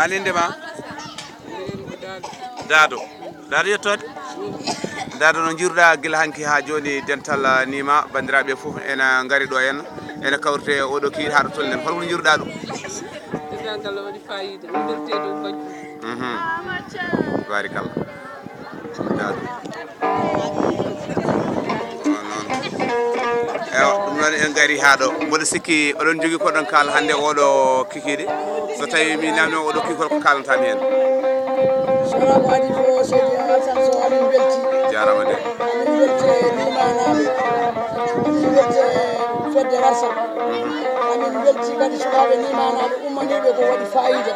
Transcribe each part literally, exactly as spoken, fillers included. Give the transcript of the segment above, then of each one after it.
An innde ma? Daado. Daado yettoode. Daado, no njiiruɗaa gila hanki haa jooni dental, ah, Nima, banndiraaɓe fof ena ngari ɗo henna, ena kawrite e oɗo kiiɗi haa ɗo tolni en. Holko njiiruɗaa ɗum? Dental ngal waɗi faayiida. Min mbeltii ɗum majjum. Mhm. Barikalla. Daado. Noon, noon. Ewa, ɗum noon en ngari haa ɗo. Mboɗo sikki oɗon njogii ko ɗon kaala hannde oɗo kikiiɗe. So tawii mi naamnii oɗo kikiiɗe, ko kaalantaa mi heen? So wonaa ko adii fof, seydi Alassane Sow, amin mbeltii. Jaaraama de. Amin mbeltii e Nimanaaɓe. Amin mbeltii e fedde Warsa. Mhm. Amin mbeltii kadi sukaaɓe Nimanaaɓe ummaniiɓe ko waɗi faayiida.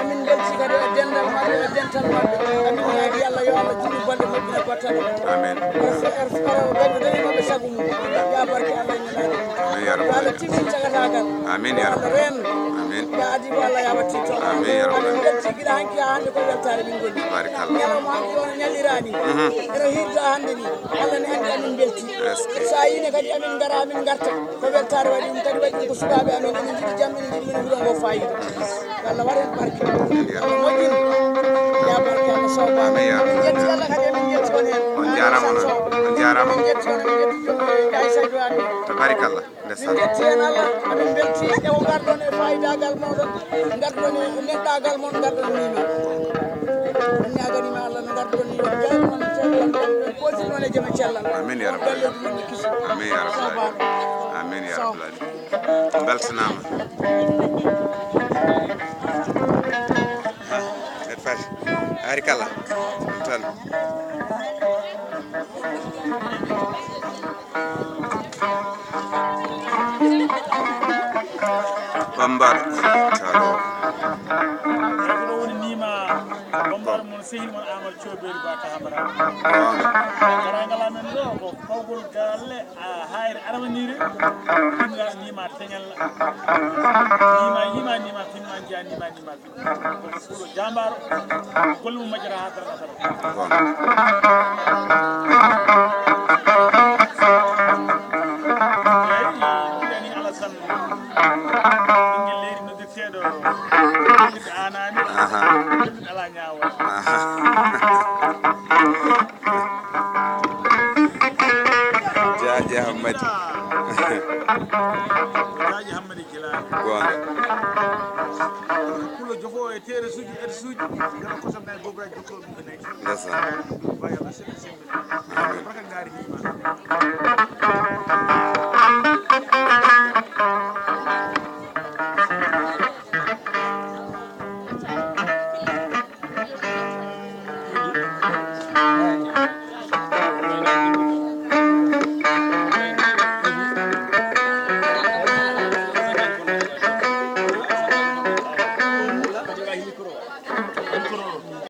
Amin mbeltii kadi e dental maɓɓe, e dental maɓɓe. Amin ñaagii Allah yo Allah juutnu balɗe, moƴƴina battane. Amin. Ɓe dañi maɓɓe sago mum. Ya barke Allah e Nulaaɗo. Amin ya rabbal alamin. Yo Allah tinndin cagataagal. Amin ya rabbal alamin. Yo Allah reen. Amin. Ya adii ko Allah ya waɗ tiiɗo. Amin ya rabbal alamin. Amin mbeltii gila hanki haa hannde ko weltaare min ngoni. Barikalla. Ñalawma hanki wona ñalliraani. Mhm. Ene hirda hannde ni. Allah ne anndi amin mbeltii. Est-ce que? So a yiine kadi amin ngara, amin ngarta. Ko weltaare waɗi ɗum, kadi waɗi ɗum ko sukaaɓe amen, ene njiɗi jam, ene njiɗi woni wuro ngo faayiida. Yo Allah waɗ heen barke. Yo Allah moƴƴin. Ya barke Allah Sow Ba. Amin ya rabbal alamin. En njetti Allah kadi, emin njetti on heen. On jaaraama. Alassane Sow. On jaaraama. En njetti on, en njetti joom, eh, Aissa Diouane. Tabarikalla. Ndeysaan. Min njetti heen Allah, amin mbeltii e ko ngarɗon e faayidaagal mooɗon, ngarɗon e neɗɗaagal mon, ngarɗon e miima. On ñaaganiima Allah no ngarɗon ni, yo jam, on cellal, on poti noon e jam e cellal. Amin ya rabbal alamin. Amin ya rabbal alamin. Amin ya rabbal alamin. Beltanaama. Ha, mbeɗa faati. Ari kala. Ɗum tan. Bambar. Talo. Ko ɗo woni Nima Bambar mon, sehil mon Amadou Thioubéri Ba Tahamara. Goonga. Karagal amen ɗo ko pawgol galle, a, hayre armanire. Ɗum ngal Nima teñal. Nima yima, Nima finma, jeya Nima, Nima. Pullo jaambaaro, golle mum majjata haa darnata tan. Goonga. Eey, mbiɗani Alassane, ɓinngel leydi noddirteeɗo, ɓiɗɗo Anaani, aha, ɓiɗɗo alaa ñaawal. Aha. Jaaji Hammadi. Jaaji Hammadi Jilaani. Goonga. Pullo jofo e teere suuji, ete suuji, yala kosam nayi, bobiraji jokko ɗum e nayi. Ndeysaan. Ba yalla sebe sebe. Amin. Barka ngaari ni ma.